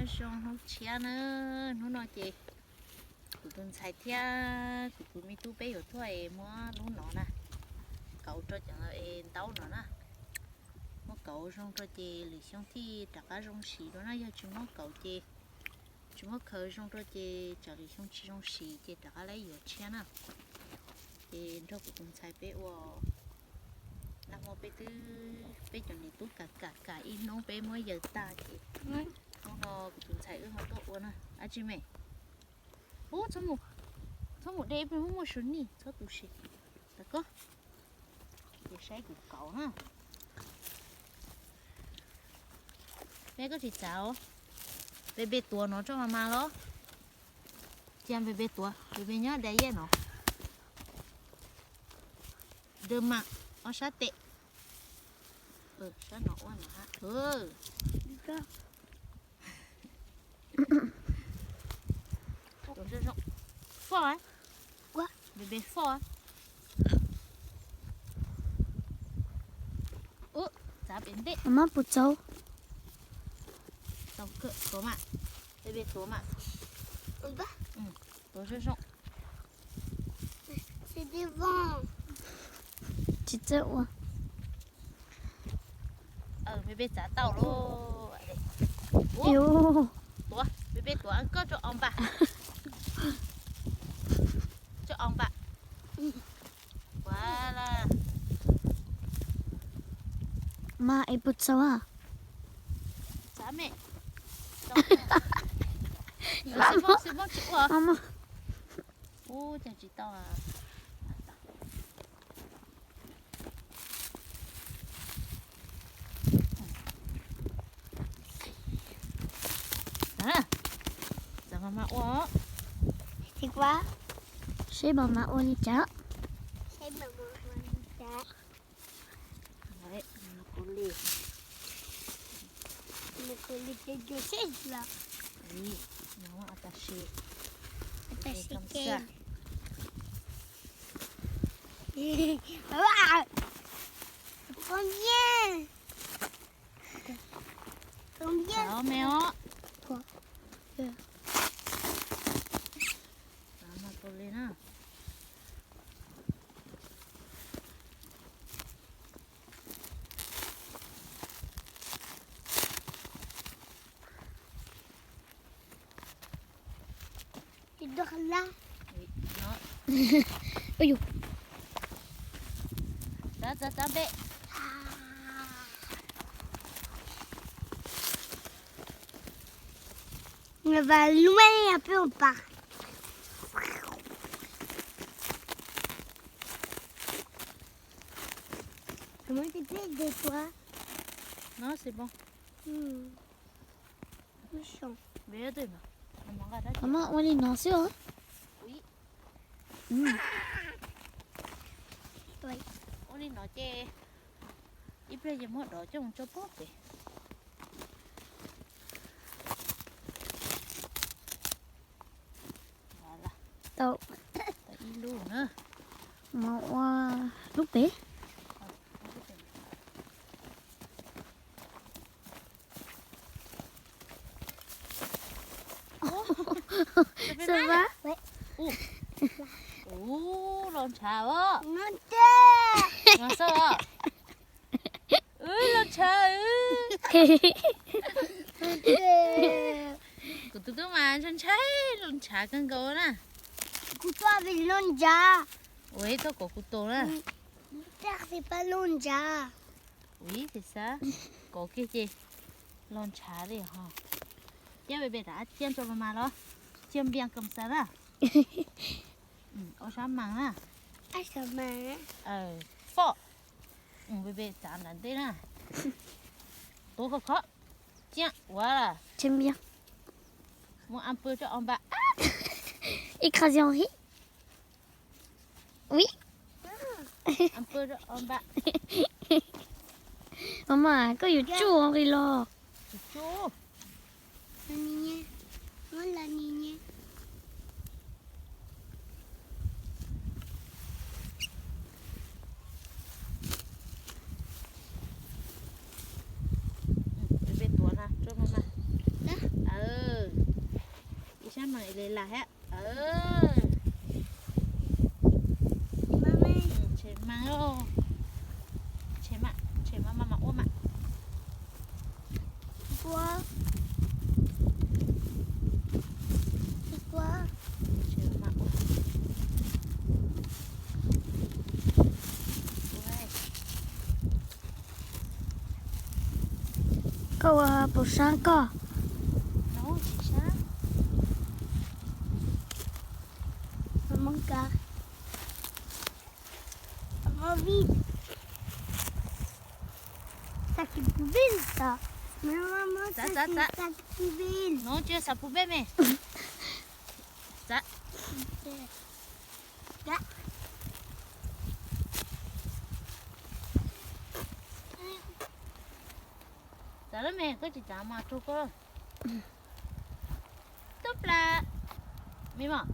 Zoo hnub tshiab na, hnub no ces kuv tus ntxhais thiab kuv tus me tub peb yuav tuaj es muab lub no na, kauv rau cov ntaub no na. Muab kauv zoo rau ces lwm xyoo thiaj rov qab zoo siv dua na, yog tsis muab kauv ces, tsis muab khaws zoo rau ces tsam lwm xyoo tsis zoo siv ces rov qab lawv yuav tshiab na. Ces nrog kuv tus ntxhais peb ua, nag hmo peb twb, peb cov niam tub kam kam kam ib hnub peb muab yaws tag ces hnub no kuv tus ntxhais wb ho tuaj ua na. Ab tsi me, ub, txhob mus de, peb muaj muaj su nij txhob tu si. Tag koj, ces saib kuv kauv na. Peb koj tsis txav, Npe Npe tuav no tso mas mas los. Cia Npe Npe tuav, Npe Npe nyob da yej no. Dawb mas, ob sab tes. Sab no ua no ha. Foj, Npe Npe foj. Ub, txav pem ntej. Mab puas txaus? Tau kawg, tuav mas. Npe Npe tuav mas. Tuav zoo zoo. Tsis txawj ua. Npe Npe txav tau lauj. Tuav, Npe Npe tuav koj tso os npam. Tso os npam. Ua la. Mas es puas txaus a? Txav me. Xwb tsis ua. Ub, cas tsis tau. Txav mas mas ua. Seb mas mas ua li cas. Kuv li, kuv li, kuv li. Tam sim, tam sim. Con bien. Con bien. Txav me os. Txav mas kuv li na. Txav, txav, txav npe. Vas loin après on part. Comment tu fais de toi? Non, c'est bon. Hmm. Méchant. Mama, ua li no xwb os. Ua li no ces ib pliag ces muab dov coj mus tso puag pem. Tau. Tau ib lub na. Mas ua lub pem. Xav mas. Ub, los ntshav os. Los ntshav. Kuv tus tub mas ntshai ntshai los ntshav kawg nkaus na. Kuv tuaj vim los ntshav. Ua ib txoj kov kuv tus na. Txoj xis pab los ntshav. Ua ib xis xav kov kiag ces los ntshav li ho. Ciab Npe Npe rov ciab rau mas mas los. Ciab npias kam xav na. Ob sab mas na. Foj. Npe Npe txav nram ntej na. Tuav khov khov. Ciab ua. Muab a pw rau os npam. Ib qho zoo hib. Ui. Mama, koj yuav tsuj li los? Npe Npe tuav na, rau mama. Mas li las hab. Tshem mas, tshem mas, tshem mas, mas mas ua mas. Koj ua puas sab koj? No tsis xav pub peb me. Txav lawm me, koj tsis txav mas rau koj. Tub plas. Me mos.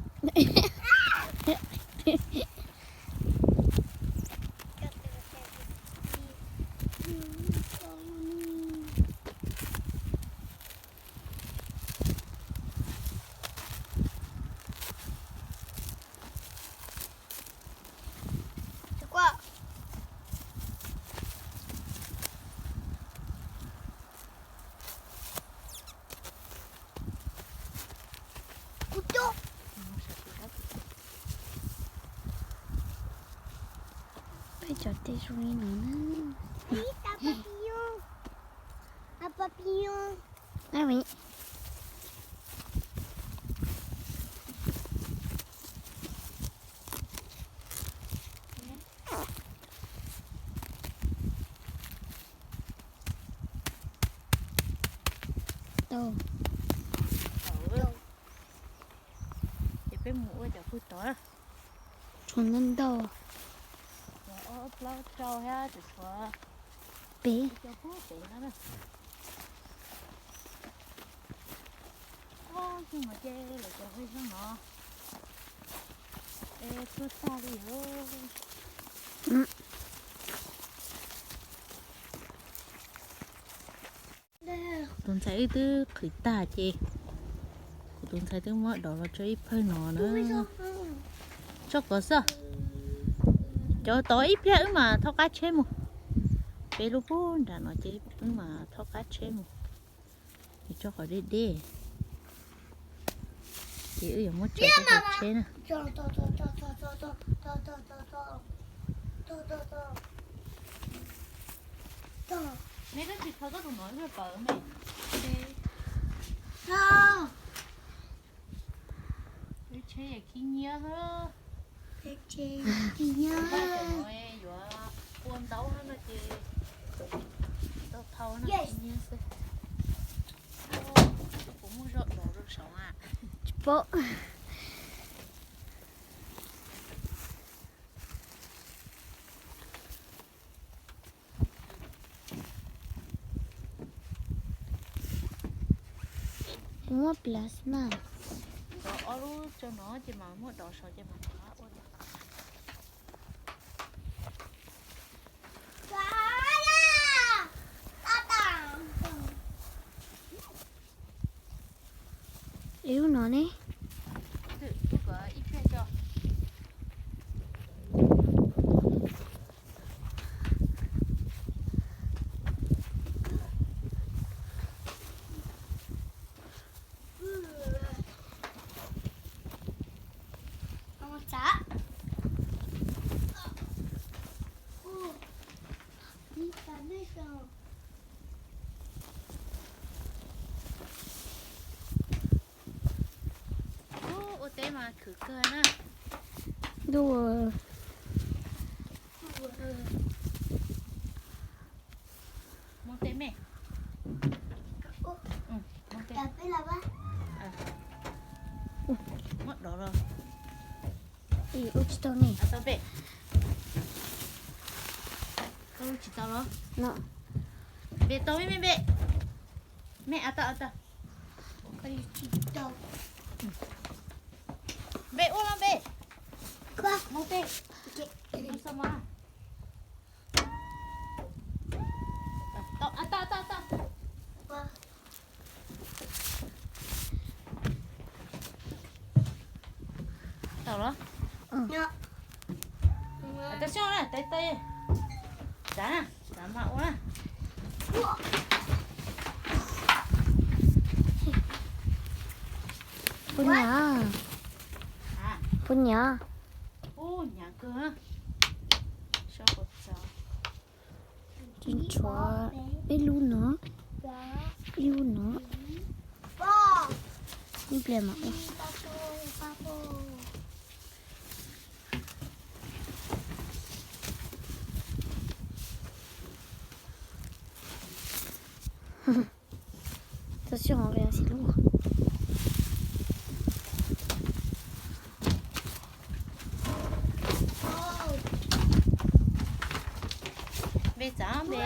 Peb cov teb zoo li no na. Ces peb mus ua cov pug tod. Tshuav ntau ntau. Ob plaub rau thiab tseem tshuav peb. Ces lawv cov peb xyoob no es tuag tag li. Kuv tus ntxhais wb twb qhwv tag ces kuv tus ntxhais twb muab dov los tso ib phawj no na. Tso kov xwb. Cov tod ib pliag wb mam thov qab tsheb mus. Peb lub pug nram no ces wb mam thov qab tsheb mus. Tso qhov deb deb. Ces wb yuav muab tso rau hauv tsheb na. Me koj tsis khaws koj tus no ib pliag pawv me. Peb tsheb khib nyiab. Yuav ua ntaub no ces tau thau no khib nyiab xwb. Kuv muaj zog dov rau saud a. Tsis paub. Kuv muab plasma. Cov ob lub tso no ces mas muab dov saud ces mas ua. Ib lub no ne. Ua teb mas khwv kawg na. Ntuj. Mus teb me. Mus teb. Muab dov los. Ua tsis tau ne. Tau pem. Koj ua tsis tau los? No. Npe tau me me npe. Me a tau a tau. Npe ua los npe. Mus teb. Tau a tau tau tau. Tau los? Tau xyoo na, tau tau. Tsav na, tsav mas ua na. Puas hnyav? Puas hnyav? Hnyav kawg. Tsis tshuav peb lub no, ib lub no, ib pliag mam ua. Txog xyoo ve xis lub. Npe txav npe.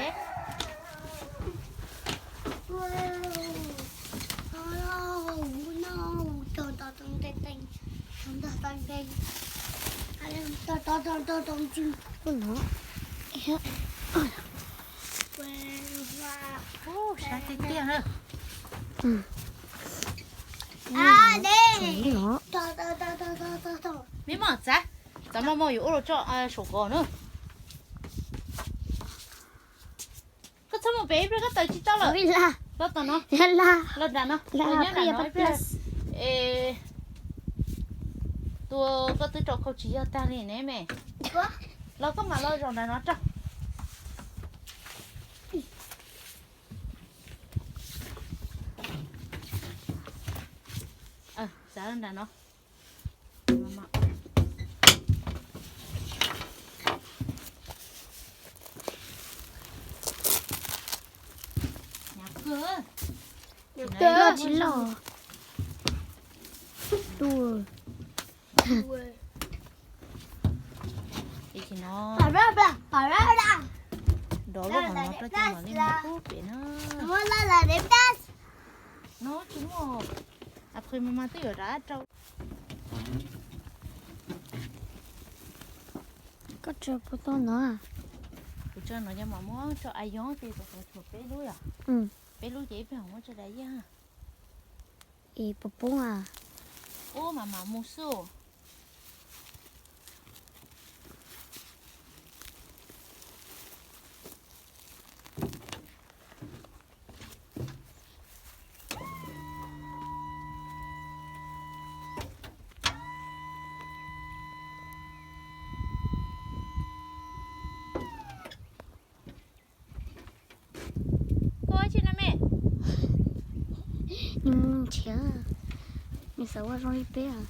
Ub, sab tiag tiag na. Mib mos txav, txav mos mos yuav ua los tso saum kos na. Koj txhob mus pem ib pliag koj tawm tsis tau lawm. Los tom no, los nram no, los nyob nram no ib pliag. Es tua koj twb rau khau tsis yog tag li ne me. Los koj mam los zaum nram no rau. Xav nram no. Tsis loj. Dov lub hauv no rau coj mam li mus pub pem na. No tsis muaj, a phi mas mas twb yuav rov rau. Koj tso puas tau no? Kuv tso no yog mam muab tso a yob ces kom tshuav peb lub yom. Peb lub ces ib pliag muab tso da yaj. Es puas poob a? Ub, mam mam mus xwb. Koj ua tsi no me? Nws mus nrhiav, nws xav ua zoo li peb os.